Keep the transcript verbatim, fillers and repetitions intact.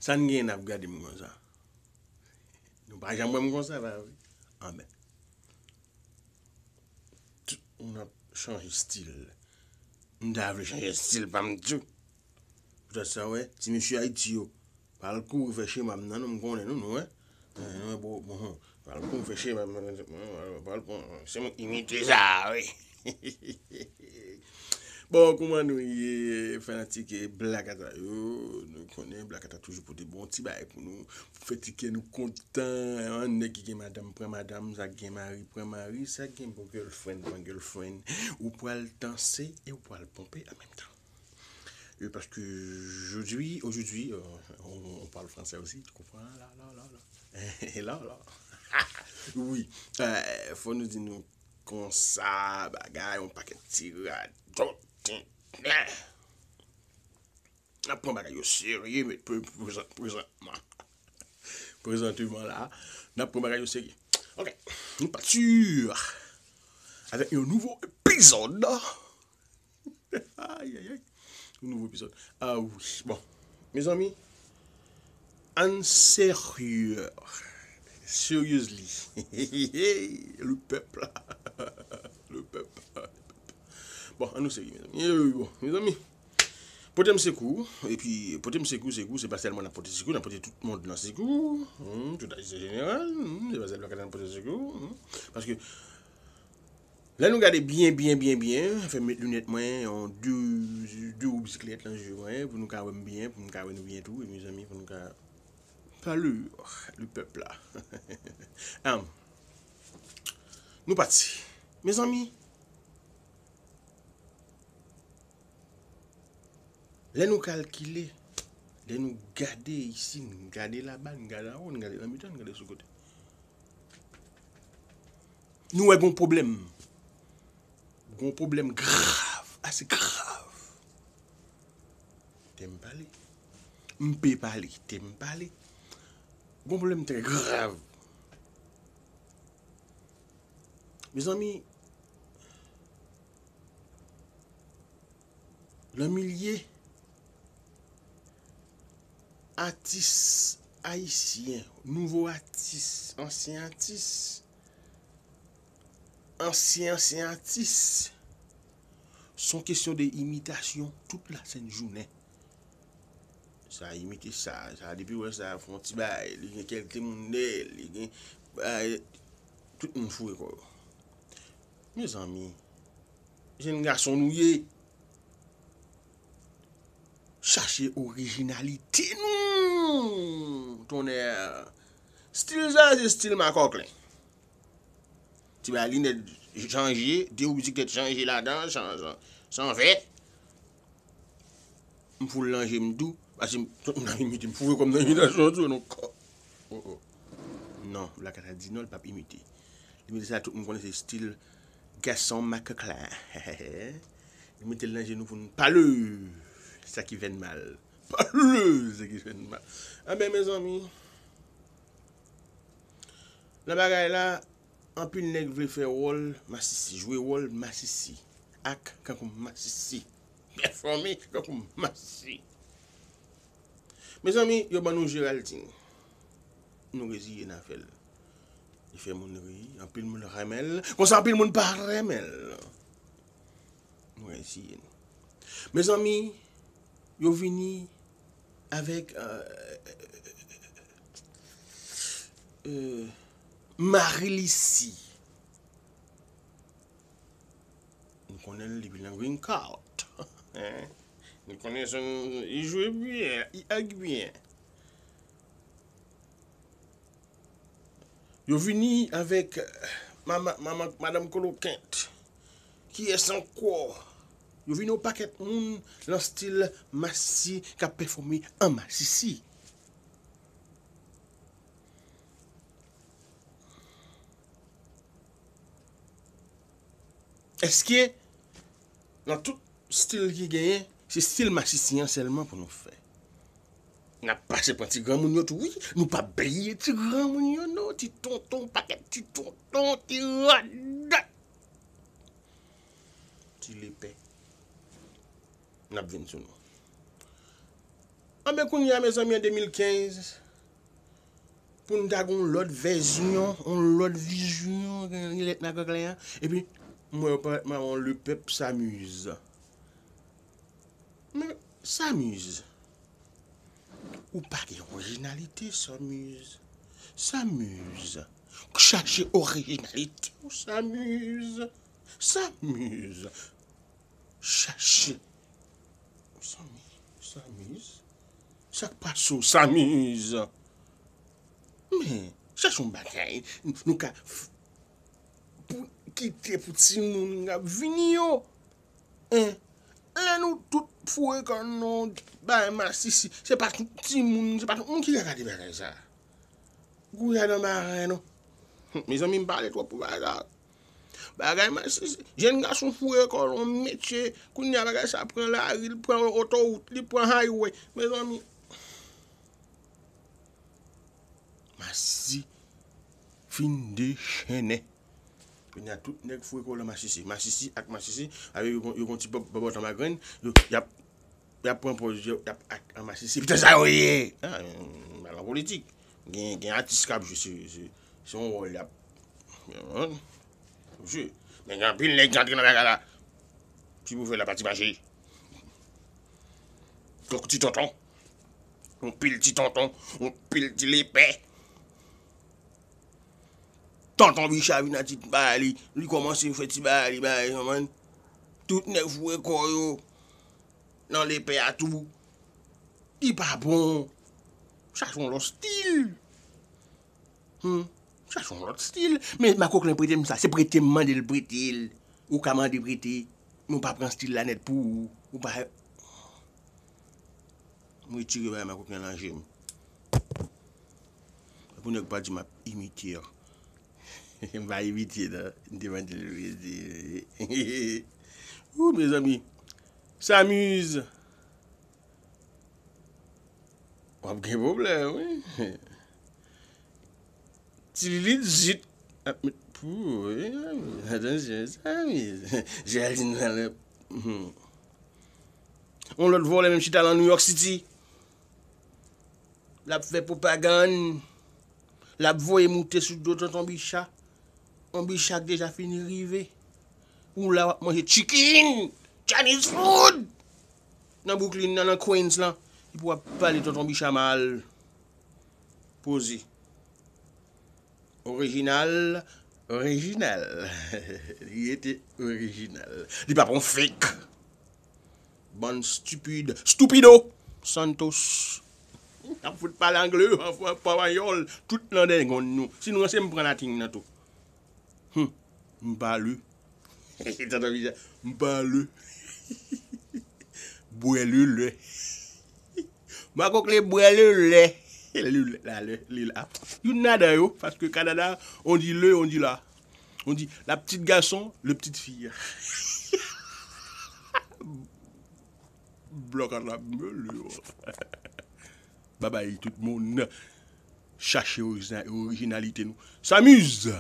Sa n gen n ap gade m konsa? Nou pa janm wè m konsa, pa vre? Anben. Tout moun ap chanje stil. M ta vle chanje stil pa m tou. Poutèt sa, w wè, ti mesye Ayiti yo, pa al kouri fè chema m nan, non, m konnen nou, nou wè. Eh, nou wè, bon, bon, pa al kouri fè chema m nan, pa al, bon, se mwen k imite sa, wi. Bon, kouman nou ye, fanatik Blakata yo? Nou konnen Blakata toujou pote bon ti bagay pou nou, pou fè ti kè nou kontan. An, nèg ki gen madanm, pran madanm, sa k gen mari, pran mari, sa k gen bon girlfriend, pran girlfriend. Ou pral danse e ou pral ponpe an menm tan. Euh, parce que aujourd'hui, aujourd'hui, euh, on, on parle français aussi, tu comprends? Là, là, là, là. Là, là. Oui. Euh, fò nou di nou konsa, bagay, yon pakèt ti radòt, tenten. N ap pran bagay yo serye, men pre-, prezan-, prezantman. Prezanteman la, n ap pran bagay yo serye. Ok, nou pati avèk yon nouvo epizòd. Ay, ay, ay. Yon nouvo epizòd. Ah wi. Bon. Mezanmi, ann serye. Seriously. Le pèp la. Le pèp. Bon, ann nou serye, mezanmi. Eh, bon, mezanmi. Pote m sekou, epi pote m sekou, sekou, se pa sèlman n ap pote sekou, n ap pote tout mond lan sekou, hmm, tout Ayisyen jeneral, hmm, se pa sèlman Blakata n ap pote sekou, hmm. Paske, lè nou gade byen, byen, byen, byen, fè m met linèt mwen, yon de, de wou bisiklèt nan je mwen, pou nou ka wè m byen, pou nou ka wè nou byen tou, wi, mezanmi, pou nou ka pale le pèp la. Am, nou pati. Mezanmi, lè nou kalkile, lè nou gade isi, n gade laba, n gade anwo, n gade nan mitan, n gade sou kote. Nou wè gon pwoblèm. Gon pwoblèm grav, ase grav. Tè m pale. M pe pale, tè m pale. Gon pwoblèm trè grav. Mezanmi, nan milye atis ayisyen, nouvo atis, ansyen atis, ansyen, ansyen atis, se yon kesyon de imitasyon tout la sent jounen. Sa imite sa, sa depi w wè sa fè yon ti bagay, li gen kèk timoun dèyè l, li gen bagay, tout moun foure kò yo. Mezanmi, jenn gason nou ye, chache orijinalite nou, tonnè. Stil sa, se stil makòklen. Ti bagay linèt chanje, de wou bisiklèt chanje ladan, chan-, chan-, chanvè. M foure l nan je m tou, paske m, tout moun ap imite m, foure kò m nan imitasyon tou, non. Oh, oh. Non, Blakata di non, l p ap imite. Li mete sa, tout moun konnen se stil gason makakla. Li mete l nan je nou pou n pale. Sa ki fè n mal. Pale, sa ki fè n mal. Anben, mezanmi, nan bagay la, anpil nèg vle fè wòl masisi, jwe wòl masisi, ak kankou masisi, pèfòme kankou masisi. Mezanmi, yo ban nou Géraldine. Nou reziye n a fè l. Li fè moun ri, anpil moun renmen l, konsa anpil moun pa renmen l. Nou reziye n. Mezanmi, yo vini avèk, euh, euh, Marie Lucie. Nou konnen l depi nan Green Card. Hein? Nou konnen se yon, li jwe byen, li act byen. Yo vini avèk, euh, mama, mama, madanm Kolokent. Kiyès ankò? Yo vini yon pakèt moun nan stil masisi k ap pèfòme an masisi. Èske nan tout stil ki genyen, se stil masisi an sèlman pou nou fè? N ap pase pran ti granmoun yo tou, wi. Nou p ap bliye ti granmoun yo, non. Ti tonton, pakèt ti tonton, ti radòt. Ti lepè. N ap vin sou nou. Anben kounye a, mezanmi, an de mil kenz, pou n ta gen yon lòt vèzyon, yon lòt vizyon, gen lèt nan kòklè an, epi mwen yo parèt mwen yon lepèp Samuz. Men Samuz, ou pa gen orijinalite, Samuz. Samuz, chache orijinalite w, Samuz. Samuz, chache. Samuz, Samuz. Sa k pase w, Samuz? Men, chache yon bagay nou ka pou kite pou timoun k ap vini yo. Hein? Lè nou tout foure kò nou bay masisi, se pa tout timoun, se pa tout moun ki ka gade bagay sa. Gouya nan maren nou. Mezanmi, m pale twòp pou bagay sa. Bagay masisi, jèn gason foure kò l yon metye, kounye a bagay sa pran lari, li pran otowout, li pran highway. Mezanmi, masisi fin dechennen. Kounye a tout nèg foure kò yo nan masisi. Masisi ak masisi, avè yo gon, yo gon ti bòbòt anba grenn, yo, y ap, y ap pran pòz, yo, y ap ak an masisi. Pita sa yo ye! Ah, m pa nan politik. Gen, gen atis k ap jwe, se, se, se yon wòl y ap jwe. Men gen anpil nèg ki antre nan bagay la. Ti pou fè la pati mache. Tankou ti tonton. Yon pil ti tonton, yon pil ti lepè. Tonton Bicha vin ak ti bagay li, li kòmanse fè ti bagay li, bagay, konprann? Tout nèg foure kò yo nan lepè a tou. Li pa bon. Sa se yon lòt stil. Hmm. Sa se yon lòt stil. Men Makoklen prete m sa. Se prete m mande l prete l. Ou ka mande prete. Men w pa pran stil la nèt pou ou. Ou pa. M retire bagay Makoklen nan je m. Pou nèg pa di m ap imite an. M pa imite non. M te mande l prete. Ou, mezanmi. Samuz. W ap gen pwoblèm, wi. Ti Lilit zit ap met pou ou, wi. Atansyon, sa, wi. Jèlin nan lè. Hmm. On lòt vòlè menm chita lan New York City. L ap fè pwopagann. L ap voye moute sou do Tonton Bicha. Yon Bicha k deja fini rive. Ou la w ap manje chicken, Chinese food. Nan Brooklyn nan, nan Queens lan. Epi w ap pale Tonton Bicha mal. Poze. Orijinal, orijinal. Li rete orijinal. Li pa pran fake. Bann stupid. Stupido. Santos. N ap fout pale angle, an, an, panyòl. Tout nan dègonn nou. Si nou ranse, m pran latin nan tou. Hmm. M pa le. Tonton Bicha. M pa le. Bwè le lè. Makoklen bwè le lè. Le lè, la, le, le la. Youn ladan yo, paske Kanada, on dit le, on dit la. On dit la petite garçon, le petite fille. Blòk an la mele. Babay tout moun. Chache oriji-, orijinalite nou. Samuz!